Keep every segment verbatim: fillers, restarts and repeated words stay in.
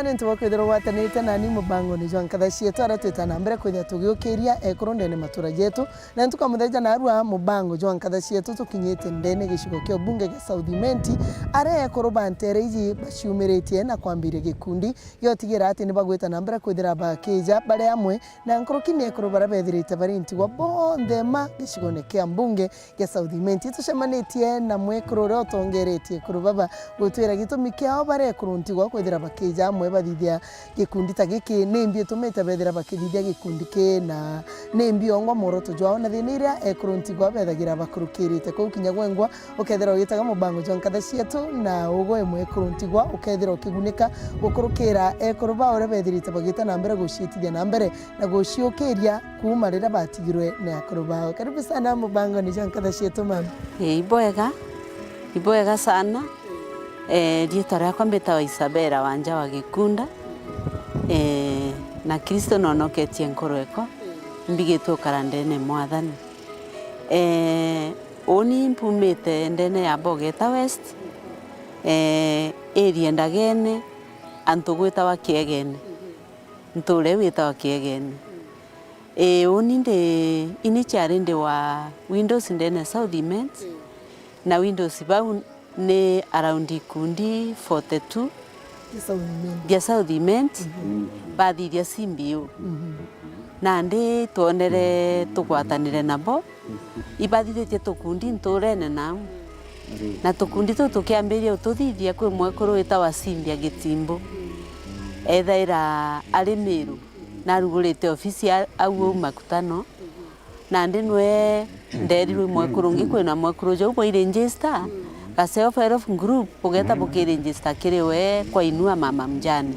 Ni ntu bwa kwithirwa ugwatanite nani mubangone jwa nkatha cietu, aria twita na mbere kwithia tugiukiria ekuru ndene matura jetu. Na ntuku ya muthenya narua mubango jwa nkatha cietu tukinyite ndene gicigo kia ubunge gia South Imenti, aria ekuru ba ntere iji baciumiritie na kwambiria gikundi giotigira ati ni bagwita na mbere kwithira bakija bari amwe na nkuruki ni ekuru baria bethirite bari ntigwa bonthe ma gicigone kia mbunge gia South Imenti. Tucemanitie na mwekuru uria utongeretie ekuru baba gutwira gitumi kiao bari ekuru ntigwa kwithira bakija amwe bathithia gikundi ta giki, ni mbi itumite bethira bakithithia gikundi ki, na ni mbi ongwa mworoto jwao, na thina iria ekuru ntigwa bethagira bakurukirite kuu kinya gwengwa, ukethira ugitaga mubango jwa nkatha cietu, na ugwe mwekuru ntigwa ukethira ukigunika gukurukira ekuru ba uria bethirite bagita na mbere guciitithia na mbere na guciukiria kuuma riria batigirwe ni akuru bao. Karibu sana mubangoni jwa nkatha cietu, mama. Ii, ibwega, ibwega sana. Eh, riitwa riakwa mbitawa Isabella Wanja wa Gikunda. Eh, na Kristo nonoketie nkoro ekwa, mbigitwe ukara ndene Mwathani. Eh, uni mpumite ndene ya Bogeta West, eh, area Ndagene, antu gwitawa Kiegene. Ntuura iu yitawa Kiegene. Ii, uni ndi, ini ciari ndi wa Windows ndene South Imenti, na Windows bau ni around ikundi forty two bia South Imenti, bathithia C B U. Nandi twonere tugwatanire nabo, ibathithitie tukundi ntuurene nau. Na tukundi tuu tukiambiria ututhithia, kwi mwekuru witawa Cynthia Gitimbu. Ethaira ari Miru, narugurite ofisi a-, au uu Makutano. Nandi nwe nderirwe mwekuru ungi, kwina mwekuru jau bwa register, ga self help group, bugeta buki register kiri we kwa Inua Mama Mjane.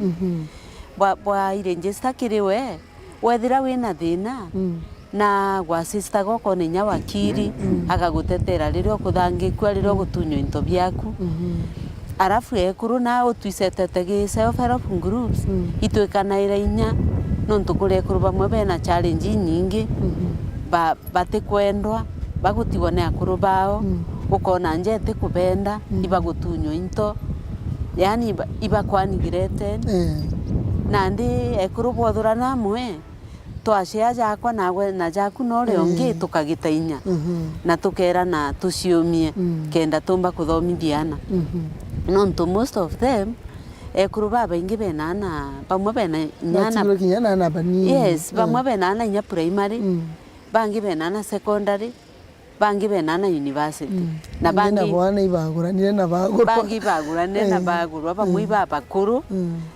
Bwa, bwa register kiri we, wethira wina thina, na gwa sister goko ni inya wakiri, agagutetera riria ukuthangikua, riria ugutunywa into biaku. Arafu ekuru na utwisetete gi self help groups, itwikanaira inya, nontu kuri ekuru bamwe bena challenge inyingi, ba-, batikwendwa, bagutigwa ni akuru bao, ukona nja itikubenda, ibagutunywa into, yaani iba-, ibakwanigrete. Nandi ekuru bwothurana amwe, twashare jakwa nawe na jaku na uria ungi, tukagita inya. Na tukerana tuciumie, kenda tumba kuthomithia ana. Nontu most of them, ekuru babaingi bena ana, bamwe bena inya ana, batigirwe kinya na ana banini. Yes, bamwe bena ana inya primary, bangi bena ana secondary, bangi bena ana university. Na bangi nabo ana ibaguranire na bagurwa. Bangi ibaguranire na bagurwa, bamwe iba bakuru,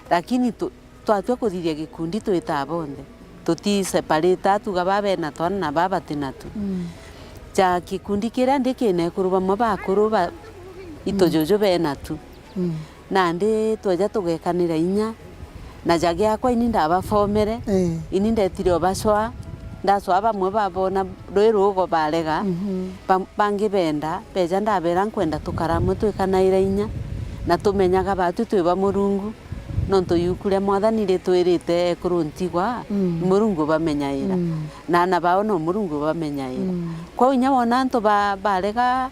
lakini tu-, twatua kuthithia gikundi twitaa bonthe. Tuti separate, atuga baa bena twana na baa batina tu. Ja gikundi kiria ndi kina ekuru bamwe bakuru ba, itujuju bena tu. Nandi tweja tugekanira inya, na ja giakwa ini ndabafomere, ini ndetire obacwaa, ndacwaa bamwe babona rwi rugo barega, ba-, bangi benda, beja ndabera nkwenda tukara amwe twikanaira inya, na tumenyaga batwi twi ba Murungu, nontu yuku ria Mwathani ritwirite ekuru ntigwa, Murungu bamenyaira, na ana bao no Murungu bamenyaira. Kwou inya wona antu ba-, barega,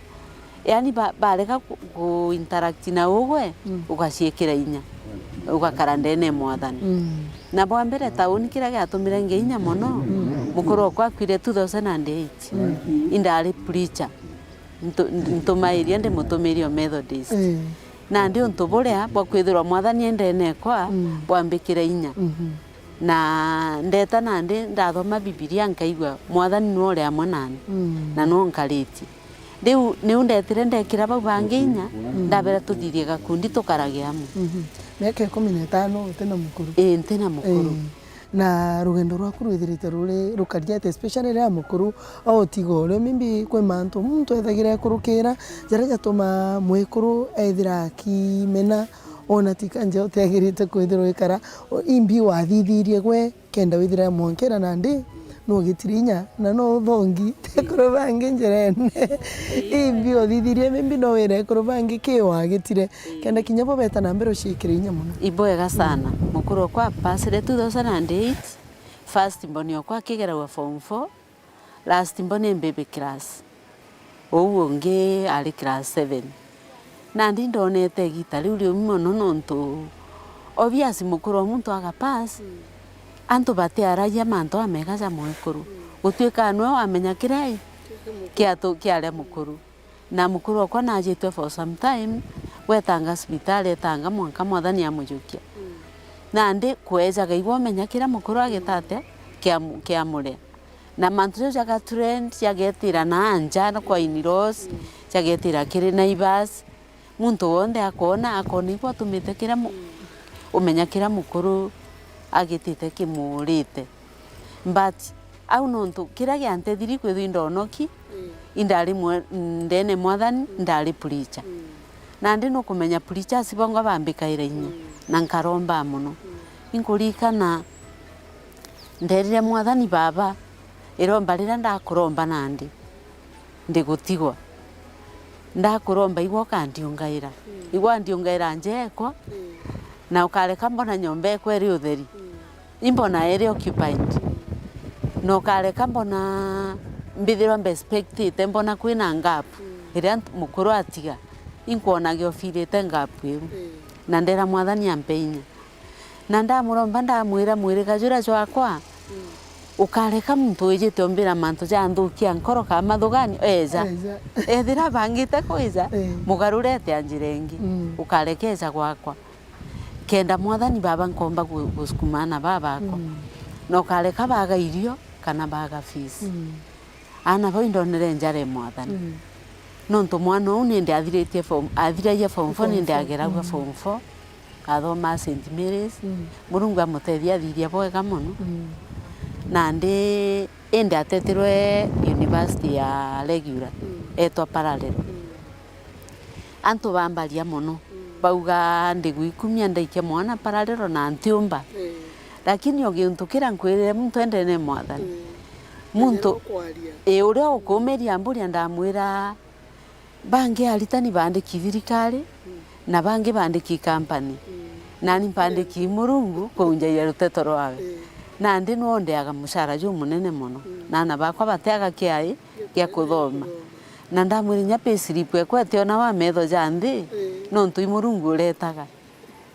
yaani ba-, barega ku, ku interact na ugwe, ugaciikira inya, ugakara ndene ya Mwathani. Na bwa mbere tauni kiria giatumire ngia inya mono, mukuru okwa akuire two thousand and eight. Indari preacher. Ntu-, ntumairia ndi mutumiiri o Methodist. Nandi untu buria bwa kwithirwa Mwathani e ndene ekwa, bwambikira inya. Na ndeta nandi ndathoma Bibilia, nkaigua Mwathani nwe uri amwe nani, na nwe unkaritie. Riu niu ndetire ndekira bau bangi inya, ndabera tuthithie gakundi tukarage amwe. Miaka ikumi na itano utina mukuru? Ii, ntina mukuru. Ii. Na rugendo rwaku rwithirite ruri rukariete, especially riria mukuru autiga urio, maybe kwi mantu muntu ethagira ekurukira, jaria jatuma mwikuru ethira akimena, ona ti kanja utiagirite kwithirwa wikara, o, imbi wathithirie gwe, kenda withire mwonkera nandi, nugitire inya, na no uthongi, tekuru bangi njirene. Imbi uthithirie, maybe no wire ekuru bangi ki wagitire, kenda kinya bo beta na mbere uciikire inya mono. Ibwega sana. Mukuru okwa apasire two thousand and eight, first born okwa akigeragua form four, last born e baby class. Uu ungi ari class seven. Nandi ndonete igita riu riumi mono nontu obvious mukuru o muntu aga pass, mm, antu batiaragia mantu amega ja mwekuru. Mm. Gutuika nwe wamenya kiria i, kia tu-, kiaria mukuru. Na mukuru okwa najitwe for some time, gwetanga cibitari, etanga mwanka Mwathani amujukia. Mm. Nandi kwejaga igwe umenya kiria mukuru agitate kia mu-, kia muria. Na mantu jau jaga trend, jagetira na nja kwa in-laws, mm, jagetira kiri neighbors. Muntu wonthe akoona, akoona igwe utumite kiria mu-, mm, umenya kiria mukuru agitite kimurite. But au nontu kiria giantethiri kwithwa indonoki, mm, indari mwe-, ndene Mwathani, mm, ndari preacher. Mm. Nandi nukumenya preachers bongwa bambikaira inya, mm, na nkaromba mono. Mm. Inkuririkana nderire Mwathani, Baba, iromba riria ndakuromba nandi, ndigutigwa. Ndakuromba, igwe ukandiungaira. Mm. Igwe andiungaira nja ekwa, mm, na ukareka mbona nyomba ekwa iri utheri. Mm. Imbona iri occupied. Mm. Na ukareka mbona mbithirwa mbespectite, mbona kwina gap, mm, iria nt-, mukuru atiga. Inkwonaga ufirite gap iu. Mm. Na ndera Mwathani ampe inya. Na ndamuromba, ndamwira, "Mwiriga juria jwakwa, mm, ukareka muntu wijite umbira mantu janthukia nkoro kana mathuganio, eja. Eja. Ethira abangite kwija, eh, mugarurete a njira ingi, mm, ukareka eja gwakwa. Kenda Mwathani Baba nkomba gu-, gusukuma aana baa bakwa. Mm. Na ukareka baga irio kana baga fees." Mm. Aana bau indonere njara e Mwathani. Mm. Nontu mwana uu nindi athiritie form, athiragia form four, form nindi four, ageragua, mm, form four, athomaa Saint Mary's. Mm. Murungu amutethia athiria bwega mono. Mm. Nandi indi atetirwe university ya regular, mm, etwa parallel. Mm. Antu bambaria mono. Mm. Bauga, "Ndigwikumia ndaikia mwana paralelo na ntiumba." Mm. Lakini o giuntu kiria nkwirire muntu endene Mwathani. Mm. Muntu, uria ukumiria mburia ndamwira, bangi aritani bandiki thirikari, mm, na bangi bandiki company. Mm. Nani mpandiki Murungu kuunjagia ruteto rwawe. Mm. Nandi nwe undeaga mucara jumunene mono. Mm. Na aana bakwa bateaga kiai gia kuthoma. Na ndamwira, "Inya payslip ekwa itiona wa metho ja nthi, ii, nontu i Murungu uretaga.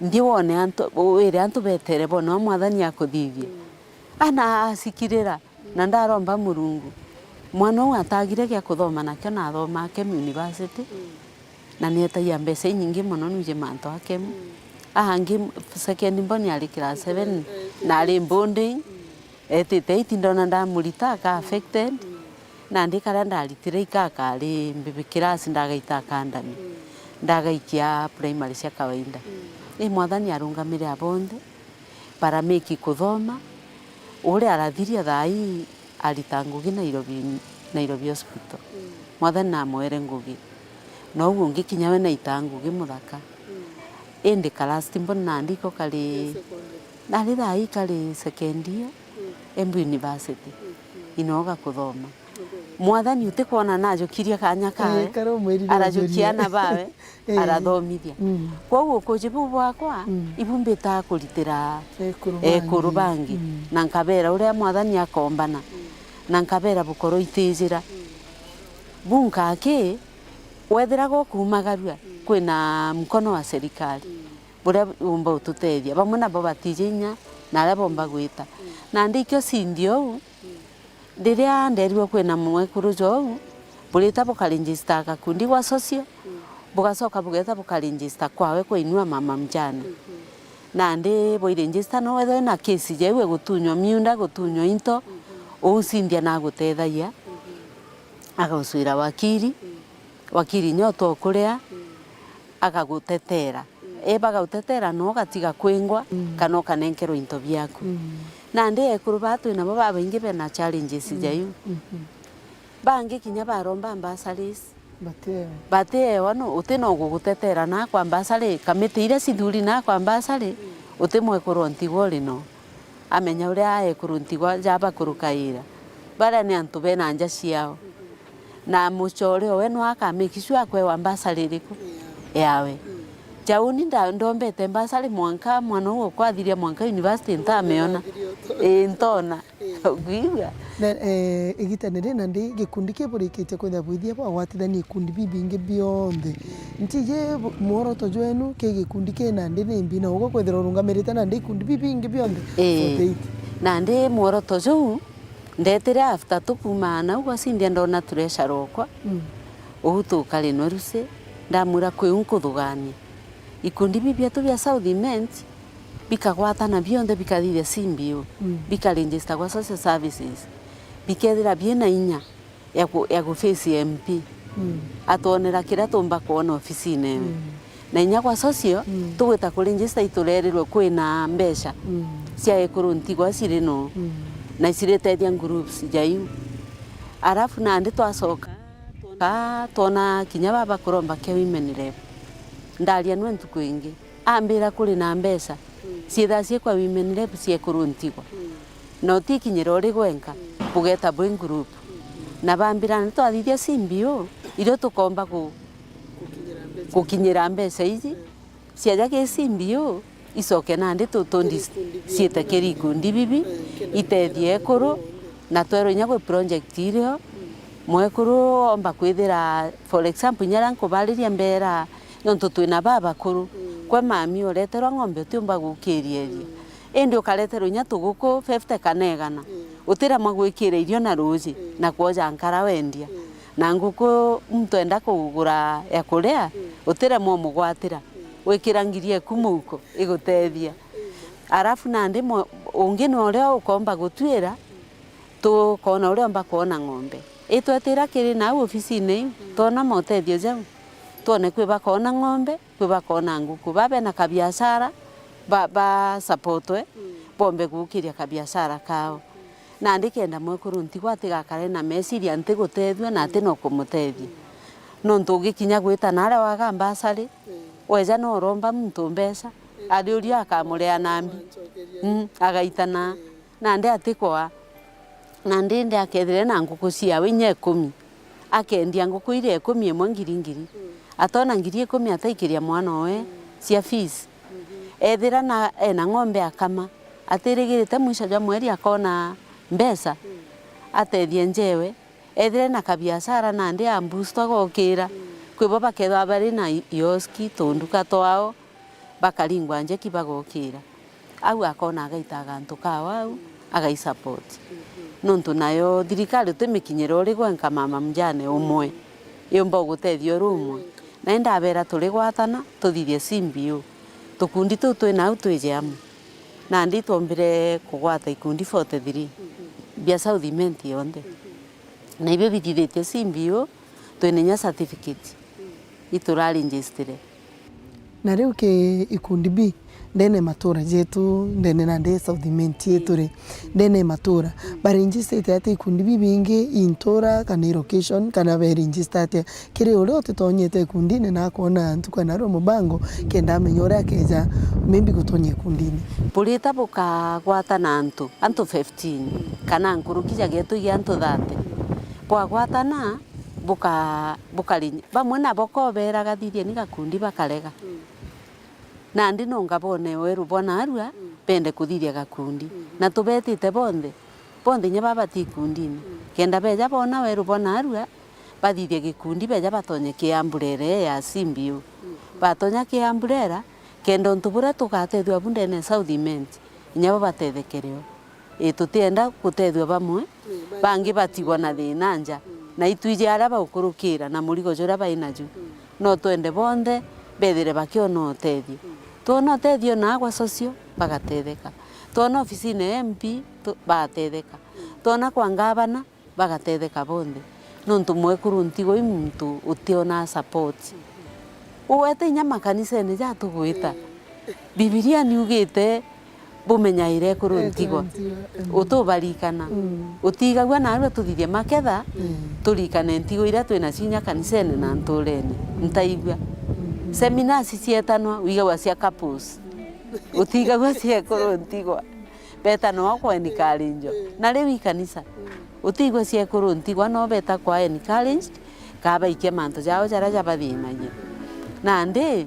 Nthi wone antu, wire antu betere boone uu Mwathani akuthithia." Mm. Ana asikirira, na ndaromba Murungu. Mwana uu atagire gia kuthoma nakio na athoma Kemu University. Mm. Na nietagia mbeca inyingi mono nwiji mantu a Kemu. Mm. Angi second born ari class seven, eh, na ari boarding. Mm. Etite eight, ndona ndamurita, aka affected. Mm. Nandi karia ndaritire ika akari mbibi class, ndagaita academy. Mm. Ndagaikia primary cia kawaida. Mm. Ii Mwathani arungamire abonthe, barameki kuthoma. Uria arathiria thaa ii arita ngugi Nairobi, Nairobi Hospital. Mm. Mwathani namwere ngugi. Na uu ungi kinya we naita ngugi muthaka. Mm. Indi ka last born nandi iko kari, nari thaa ii kari second year, mm, Embu University. Mm, mm. Inoga kuthoma. Mwathani utikwona najukirie kanya kawe, eh, kari umwirire arajukia aana bawe, eh, arathomithia. Mm. Kwou ukuji buu bwakwa, mm, ibu mbitaa kuritira ekuru bangi, ekuru bangi. Mm. Na nkabera uria Mwathani akombana, mm, na nkabera bukoro itijira. Mm. Buu nkaki, wethira gukuumagarua, mm, kwina mkono wa serikali, mm, buria umba ututethia. Bamwe nabo batiji inya, na aria bomba gwita. Mm. Nandi ikio cindia uu, mm. Riria nderirwe kwina mwekuru jou, burita bukaregister gakundi gwa social, mm, bugacoka bugeta bukaregister kwawe kwa Inua Mama Mjane. Mhm. Nandi bwairegister no wethwe na case jau ya gutunywa miunda, gutunywa into, mhm, uu Cynthia nagutethagia, mhm, agagucwira wakiri, mm, wakiri nyo tokuria, mm, agagutetera. Mm. Ebagautetera no ugatiga kwingwa, mm, kana ukanenkerwa into biaku. Mm. Nandi ekuru baa twinabo babaingi bena challenges, mm, jaiu. Mhm. Bangi kinya baromba bursaries. Batiewa. Batiewa no, uti no gugutetera nakwa bursary, kamiti iria cithuri nakwa bursary, mm, uti mwekuru o ntigwa uri no. Amenya uria ekuru ntigwa jabakurukaira. Baria ni antu bena nja ciao. Mhm. Na mucore owe no aka make sure akwewa bursary iriku? Yawe. Yawe. Mm. Jauni nda-, ndombete mbasari mwanka mwana uu okwa athiria mwanka university ntameona. Ii, ntona. Kwigua? Na, eh, igitene ri nandi gikundi ki burikitie kwithira bwithia bwagwatithania ikundi bibingi bionthe. Ntiji bu-, mworoto jwenu ki gikundi ki nandi ni mbi na ugwe kwithira urungamirite nandi ikundi bibingi bionthe? Ii. Forty eight. Nandi mworoto juu ndetire after tukuuma nau gwa Cynthia ndona treasurer okwa. Mm. Uu tukari nwe rusi, ndamwira kwi u nkuthugania. Ikundi biu bietu bia South Imenti bikagwatana bionthe bikathithia C B O, mm, bikaregister gwa social services, bikethira biina inya ya ku-, ya guface M P. Mm. Atwonera kiria tumba kwona ofisine ewe. Mm. Na inya gwa social, mm, tugwita kuregister iturerirwe kwina mbeca, mm, cia ekuru ntigwa ciri no, mm, na ciritethia groups ja iu. Arafu nandi twacoka, twa-, twona kinya baba kuromba kia women rep. Ndaria nwe ntuku ingi. Ambira kuri na mbeca, mm, ciithaa cii kwa women rep cia ekuru ntigwa. Mm. Na utikinyira uri gwenka, mm, bugeta bwi group. Mm. Na bambira ni twathithia C B O, irio tukomba ku-, gukinyira mbeca iji. Mm. Ciaja ki C B O, icoke nandi tu-, tundi ciite kiri ikundi bibi, itethie ekuru, na twerwe inya gwi project irio, mwekuru omba kwithira, for example, inya aria nkubariria mbera, nontu twina babakuru, kwe mami ureterwa ng'ombe utiumba gukiria irio. Indi ukareterwa inya tuguku fifty kana igana, utiremwa gwikira irio na ruuji, na kwoja nkara wendia. Na nguku muntu enda kugura ya kuria, utiremwa umugwatira. Wikira ngiri eku muuko, igutethia. Arafu nandi mo-, ungi ni uria ukomba gutwira, tukona uria umba kwona ng'ombe. Itwetira kiri nau ofisine iu, twona motethio jau, twone kwi bakoona ng'ombe, kwi bakoona nguku. Ba bena kabiashara, ba, ba supportwe, bombe gukiria kabiashara kao. Nandi kenda mwekuru ntigwa atigakare na meciria ntigutethua na ati no kumutethia. Nontu ugikinya gwita naria waga mbasari, weja no uromba muntu mbeca, ariuria akamurea na mbi. Mm, agaitana. Nandi atikwaa. Nandi indi akethire na nguku ciawe inya ikumi. Akendia nguku iria ikumi imwe ngiri ngiri. Atona ngiri ikumi ataikiria mwana owe cia fees. Ethira na, ena ng'ombe akama, atirigirite mwisho jwa mweri akona mbeca, atethie njewe. Ethira ena kabiashara nandi a boost agokira. Kwi bo bakethwa bari na i-, ioski, tunduka twao, bakaringwa njeki bagokira. Au akona agaita gantu kao au, agaisupport. Nontu nayo thirikari utimikinyira uri gwenka mama mjane umwe, yumba ugutethia uri umwe. Na indabera turigwatana, tuthithie C B O. Tukundi tuu twina au twije amwe. Nandi twombire kugwata ikundi forty three bia South Imenti yonthe. Na ibio bithithitie C B O, twina inya certificate ituraregistire. Na riu ki ikundi bi ndene matura jetu, ndene nandi South Imenti yetu ri, ndene matura, baregistite atia ikundi bibingi i ntura kana i location, kana beregister atia? Kiri uria utitonyete ikundine na akoona ntuku ya narua mubango, kenda amenya uria akeja maybe gutonya ikundine. Burita bukagwatana antu, antu fifteen, kana nkuruki ja getu gia antu thirty. Bwagwatana, buka-, bukari-, bamwe nabo koberaga thithieni gakundi bakarega. Nandi no ngabone weru bwa narua bende kuthithia gakundi. Na tubetite bonthe, bonthe inya babati ikundine. Kenda beja bona weru bwa narua, bathithie gikundi, beja batonye kiamburere ya C B O. Batonya kiamburera, kenda untu buria tugatethua bu ndene South Imenti, inya bo batethekere o. Ii, tutienda gutethua bamwe, bangi batigwa na thina nja, na itwiji aria baukurukira na murigo juria bai naju. No twende bonthe bethire bakiona utethio. Twona utethio na agwa socio, bagatetheka. Twona ofisine ya M P, tu-, bagatetheka. Twona kwa ngavana, bagatetheka bonthe. Nontu mwekuru ntigwa i muntu utionaa support. Ugwete inya makanisene ja tugwita. Bibilia niugite, bumenyaire ekuru ntigwa. Utubarikana. Utigagua narua tuthithie maketha, turikane ntigwa iria twinacio inya kanisene na nturene. Ntaigua. Seminars cietanwa, wigagua cia couples. Utigagua cia ekuru ntigwa. Betanwa kwa encourage. Na riu i kanisa, utiigua ciekuru ntigwa no beta kwa encouraged, kaa baikia mantu jao jaria jabathinagia. Nandi,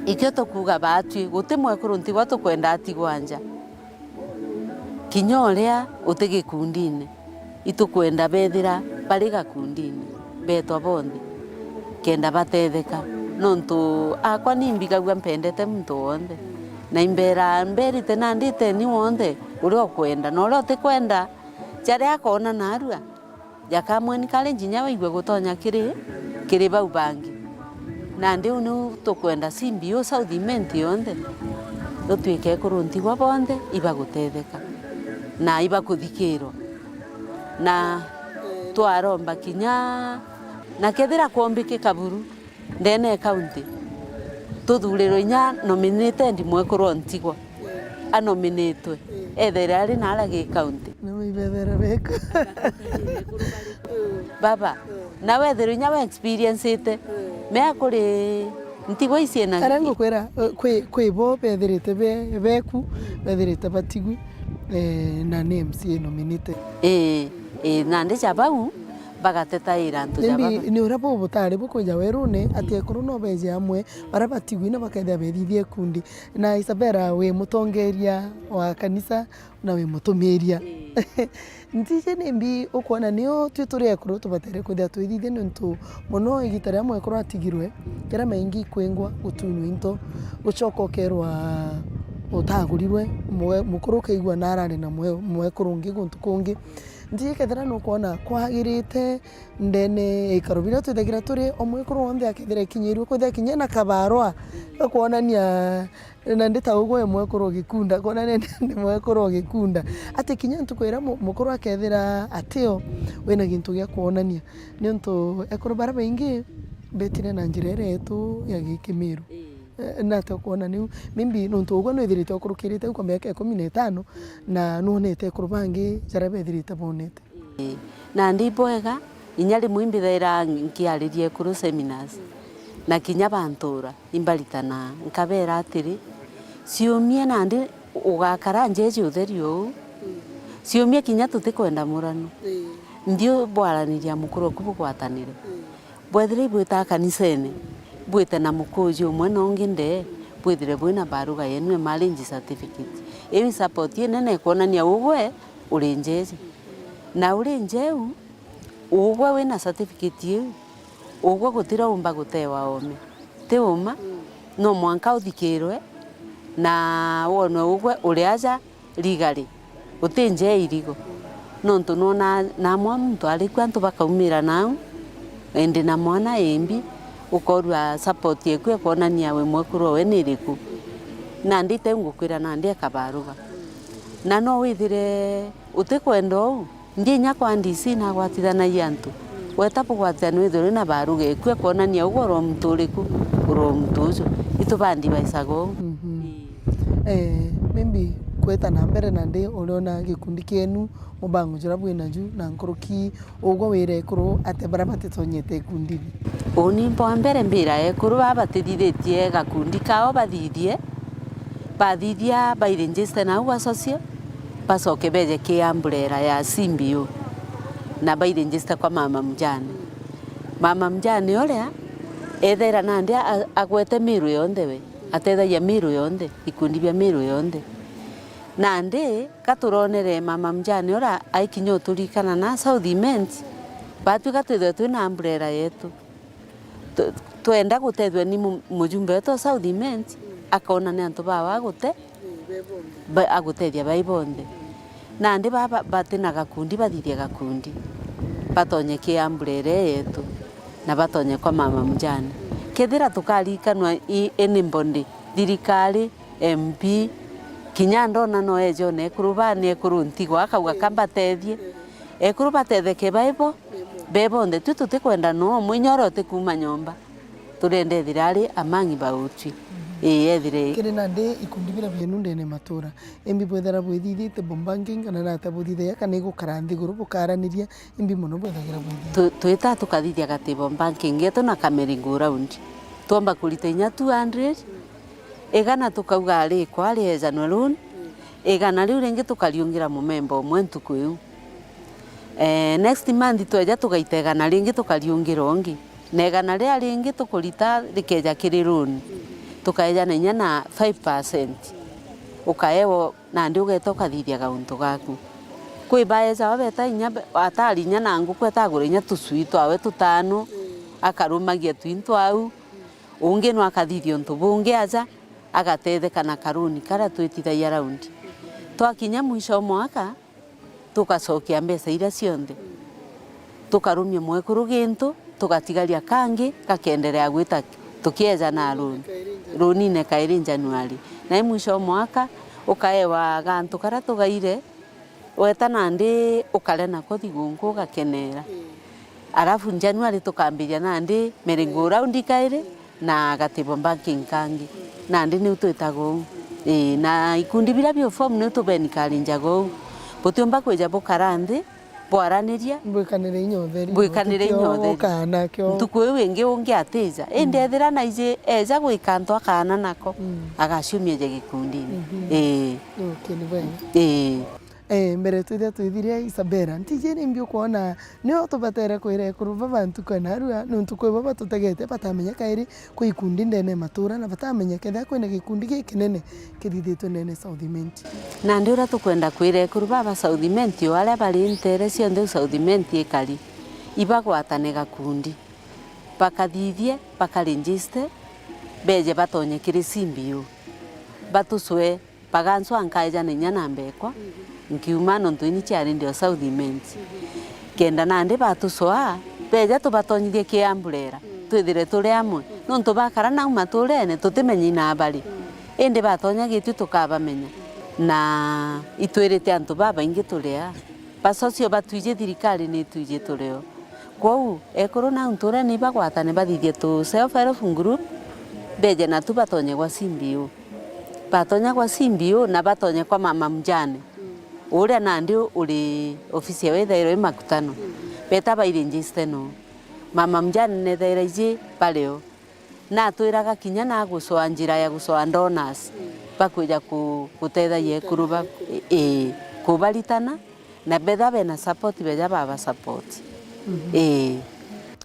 Ikio tukuuga baatwi, guti mwekuru ntigwa tukwenda atigwa nja. Kinya uria uti gikundine, itukwenda bethira bari gakundine, beetwa bonthe, kenda batetheka. Nontu akwa ni mbigagua mpendete muntu wonthe, na imberaa mberite nandi iteni wonthe uria ukwenda, na uria utikwenda, jaria akoona naarua, jakamweni kari nginya waigue gutonya kiri, kiri bau bangi. Nandi uu niu tukwenda C B O South Imenti yonthe, utwike ekuru ntigwa bonthe ibagutetheka na ibakuthikirwa. Na twaromba kinya, na kethira kwombikika buru, ndene ya kaunti, tuthurirwe inya nominated mwekuru o ntigwa, anominitwe, ethere ari naara gi kaunti. Nabo ibethere beku. Baba, na wethirwe inya we experiencete, mea kuri ntigwa ici ena aria ki? Ngukwira, eh, kwi, kwi bo bethirite be, beku, bethirite batigwi, eh, na ni M C A nominated. Ii, ii, nandi ja bau, bagatetaira antu ja baba. Maybe ni uria bo butari bukwija werune, ati ekuru no beje amwe, baria batigwi na bakethira bethithia ikundi. Na Isabella, wi mutongeria wa kanisa na wi mutumiria. Ii. Ntiji nimbi ukwona nio twi turi ekuru tubatere kwithira twithithia, niuntu mono igita riria mwekuru atigirwe, jaria maingi ikwingwa, gutunywa into, gucoka ukerwa utagurirwe, mwe-, mukuru ukaigua narari na mwe-, mwekuru ungi guntu kungi. Ntiji kethira nukwona kwagirite ndene ya ikaro biria twithagira turi, o mwekuru wonthe akethira ekinyirue, kwithira kinya ena kabarua gakwonania, na ndi ta ugwe mwekuru ugikunda, kwonania ndi mwekuru ugikunda. Ati kinya ntuku iria mu-, mukuru akethira atio, wina gintu gia kwonania. Niuntu ekuru baria baingi betire na njira iria yetu ya gikimiru. Eh, nate ukwona niu, maybe nontu ugwe nwithirite ukurukirite u kwa miaka ikumi na itano, na nwonete ekuru bangi jaria bethirite bonete. Ii. Nandi ibwega, inya rimwe imbithaira nkiariria ekuru seminars, na kinya bantura, imbaritana, nkabera atiri, ciumie nandi ugakara njeji utheri uu, ciumie kinya tutikwenda murano. Ii. Nthiu bwaraniria mukuru oku bugwatanire. Ii. Bwethira ibwita kanisene, bwite na mukuji umwe na ungi ndee, bwithire bwina baruga yenu ya marriage certificate. Iu i support inene ikwonania ugwe uri njeji. Na uri njeu, ugwe wina certificate iu, ugwe gutiraumba gutewa oome. Ti uma, no mwanka uthikirwe na wonwe ugwe uri aja, legally, uti nja ya irigo. Nontu nwona namwe muntu ari ku antu bakaumira nau, indi na mwana imbi, ukorua support eku ekwonania wi mwekuru owe ni iriku. Nandi iteu ngukwira nandi ekabaruga. Na no withire utikwenda uu, nthi inya kwa D C nagwatithanagia antu. Weta bugwatithania withirwe na baruga eku ekwonania ugwe uri o muntu uriku, uri o muntu uju. Itu ba advise-aga uu. Mhm. Ii. Eh, maybe kweta na mbere nandi uriona gikundi kienu, mubango juria bwinaju na nkuruki ugwe wira ekuru ate baria batitonyete ikundini? Uni bwa mbere mbira ekuru baba batithithitie gakundi kao bathithie, bathithia bairegister nau gwa social, bacoke beje ki umbrella ya C B O na bairegister kwa mama mjane. Mama mjane uria ethaira nandi a-, agwete Meru yonthe we. Atethagia Meru yonthe, ikundi bia Meru yonthe. Nandi, ka turonere mama mjane uria aikinya uturikana na South Imenti, batwika twithwe twina umbrella yetu. Tu-, twenda gutethua ni mu-, mujumbe wetu wa South Imenti, akona ni antu bawe agute-, ba-, agutethia bai bonthe. Nandi baba batina gakundi, bathithie gakundi, batonye ki umbrella ii yetu, na batonye kwa mama mjane. Kethira tukarikanwa i anybody, thirikari, M P, kinya ndona no eje ona ekuru baa ni ekuru ntigwa, akauga ka mbatethie. Ekuru batetheke bai bo, be bonthe. Twi tutikwenda no umwe inya uria utikuuma nyomba. Turenda ethira ari among bautwi. Ii, ethire. Kiri nandi ikundi biria bienu ndene matura, imbi bwethira bwithithite bombanking kana nata buthithagia kana igukara nthiguru bukaraniria, imbi mono bwethagira bwithithite? Tu-, twita tukathithia gati bombanking yetu na ka merry go round. Twomba kurita inya two hundred, igana tukauga ari ikwa riejanwe loan, igana riu ringi tukariungira mumemba umwe ntuku iu. Eh, next month tweja tugaita igana ringi tukariungira ungi. Na igana riria ringi tukurita rikeja kiri loan. tukaejana inya na five percent, ukaewa nandi ugeeta ukathithia gauntu gaku. Kwi baeja babeta inya be-, atari inya na nguku, etagura inya tucui twawe tutano, akarumagia twintu au. Ungi no akathithia untu bungi aja, agatetheka na karuni karia twitithagia raundi. Twakinya mwisho o mwaka, tugacokia mbeca iria cionthe, tukarumia mwekuru gintu, tugatigaria kangi gakenderea gwita tukieja na runi, runine kairi Januari. Nai mwisho o mwaka, ukaewa gantu karia tugaire, weta nandi ukare nako thigunku ugakenera. Arafu Januari tukambiria nandi miringo round kairi na gatibo banking kangi. Nandi niu twitaga uu. Ii, na ikundi biria biu form niu tubenikarinjaga uu. Butiumba kwija bukara nthi, bwaraniria, bwikanire inya utheri, bwikanire inya utheri. Ntuku iu ingi ungi atija. Indi ethira naiji eja gwika antu akaana nako, agaciumia ja gikundine. Ii. Okay, ni bwega. Ii. Eh, mbere twithia twithiria, Isabella, ntiji ni mbi ukwona nio tubatere kwira ekuru baba ntuku ya narua, nontu kwi bo batutegete, batamenya kairi kwi ikundi ndene ya matura, na batamenya kethira kwina gikundi gikinene kithithitwe ndene South Imenti. Nandi uria tukwenda kwira ekuru baba South Imenti, o aria bari ntere cionthe u South Imenti ikari, ibagwatane gakundi, bakathithie, bakaregister, beje batonye kiri C B O, batucwe. Bagancwa nkaejana inya na mbekwa, nkiuma nontu ini ciari ndio South Imenti. Kenda nandi batucwaa, beja tubatonyithie kiamburera, twithire turi amwe. Nontu bakara nau maturene, tutimenyi na bari. Indi batonya gitui tukabamenya. Na itwirite antu babaingi turi aa. Bacocio batwiji thirikari ni itwiji turi o. Kwou, ekuru nau nturene ibagwatane bathithie tu self help group, beje natu batonye gwa C B O. Batonya gwa C B O na batonye kwa mama mjane. Uria nandi uri ofisi yawe ithairwa i Makutano. Beta bairegister no. Mama mjane nethaira iji bari o. Natwiraga kinya na gucoa njira ya gucoa donors. Bakwija ku-, gutethagia ekuru ba-, ii, kubaritana. Na betha bena support, beja baba support. Ii.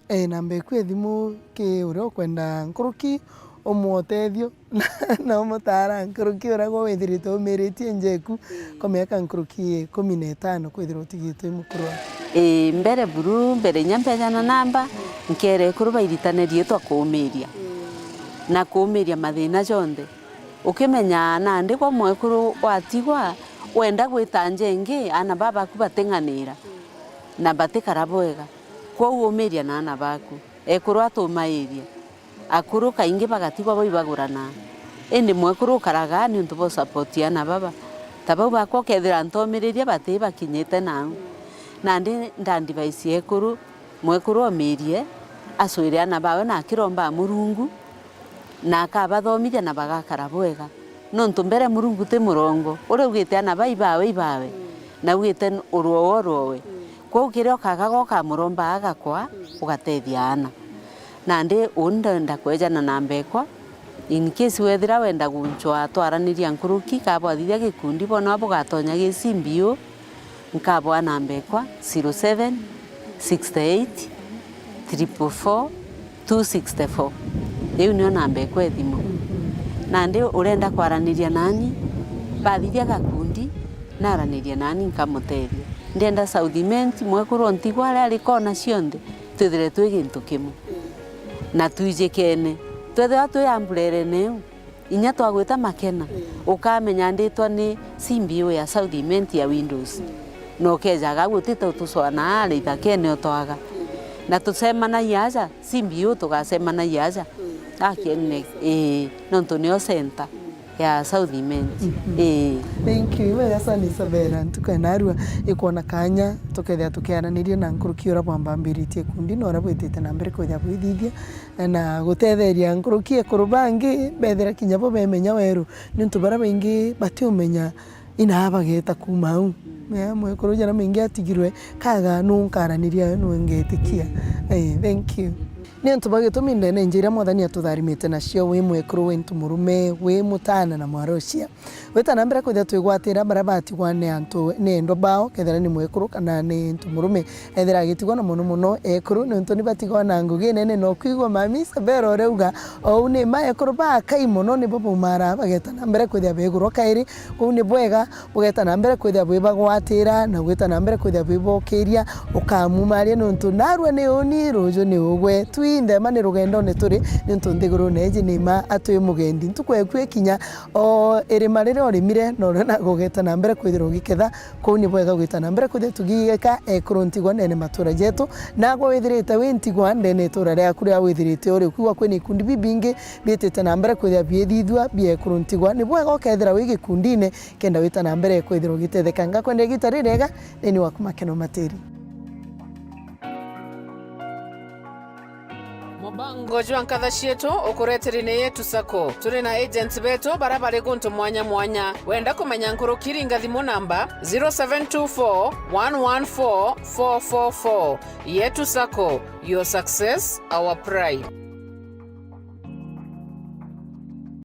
Eh, namba eku ya thimu ki uria ukwenda nkuruki umwe utethio, na umutara nkuruki uria gwe withirite umiritie nja eku kwa miaka nkuruki ikumi na itano kwithirwa utigitwe i mukuru waku. Ii, mbere buru, mbere inya mbejana namba, nkere ekuru bairitane riitwa kuumiria. Na kuumiria mathina jonthe. Ukimenya nandi gwa mwekuru watigwa, wenda gwita nja ingi, aana baba baku bating'anira, na batikara bwega. Kwou umiria na aana baku. Ekuru atumairia. Akuru kaingi bagatigwa bo ibagurana. Indi mwekuru ukaraga niuntu bwa support ya aana baba. Ta bau bakwa ukethira ntomiriria bati bakinyite nau. Nandi nda advise ekuru, mwekuru omirie, acwire aana bawe na akiromba Murungu, na akabathomithia na bagakara bwega. Nontu mbere Murungu ti murongo, uria augite aana baa ibawe ibawe, na augite n-, urwowe urwowe. Kwou kiria ukagaga ukamuromba agakwa, ugatethia aana. Nandi uu ndenda kwejana na mbekwa, in case wethira wenda guncwa twaraniria nkuruki, ka bwathithia gikundi, bono bugatonya gi C B O, nkabwaa namba ekwa, zero seven, six eight, triple four, two sixty four. Iu nio namba ekwa e thimu. Nandi urenda kwaraniria nani, bathithia gakundi, naraniria nani nkamutethia. Ndienda South Imenti, mwekuru o ntigwa aria ari kona cionthe, twithire twi gintu kimwe. Na twijikene. Twethirwa twi amburerene iu, inya twagwita Makena, ukamenya nditwa ni C B O ya South Imenti ya Windows. Na ukejaga au utite utucwana aria ithakene utwaga. Na tucemanagia aja, C B O tugacemanagia aja. Akene, ii, nontu nio center ya South Imenti. Ii. Thank you. Wega sana Isabella. Ntuku ya narua ikwona kanya tukethira tukiaraniria na nkuruki uria bwambambiritie kundi na uria bwitite na mbere kwithia bwithithia. Na gutetheria nkuruki ekuru bangi bethira kinya bo bemenya weru, niuntu baria baingi batiumenya inaa bageta kuuma au. Mm. Eh, mwekuru jaria maingi atigirwe, kaga nu nkaraniria we nu ngetikia. Eh, thank you. Niuntu bwa gitumi ndene njira Mwathani atutharimite nacio, wi mwekuru, wi ntu murume, wi mutana na mwarocia, wita na mbere kwithia twigwatira baria batigwa ni antu ni endwa bao, kethira ni mwekuru kana ni ntu murume, ethira agitigwa na mono mono ekuru, niuntu ni batigwa na ngugi nene. No kwigua Mami Isabel ureuga ou, ni ma ekuru bakai mono nibo baumara bageta na mbere kwithia begurwa kairi. Kou ni bwega bugeta na mbere kwithia bwibagwatira na gwita na mbere kwithia bwibokiria, ukamumaria niuntu narua ni uni, ruju ni ugwe. Twinthe ma ni rugendone turi, niuntu nthigurune iji ni ma atwi mugendi. Ntuku eku ikinya, o irima riria urimire, no riria nagugeta na mbere kwithirwa ugiketha. Kou ni bwega gwita na mbere kwithia tugigeka ekuru ntigwa ndene matura jetu. Nagwe withirite wi ntigwa ndene itura riaku riria withirite uri, ukwigua kwina ikundi bibingi biitite na mbere kwithia biithithua bia ekuru ntigwa, ni bwega ukethira wi gikundine kenda wita na mbere kwithirwa ugitetheka. Ngakwendera igita ririega, nini waku Makeno Matiri. Mubango jwa nkatha cietu ukureteri ni Yetu Sacco. Turi na agents betu bara bari guntu mwanya mwanya. Wenda kumenya nkuruki, ringa thimu namba zero seven two four, one one four, four four four. Yetu Sacco, your success, our pride.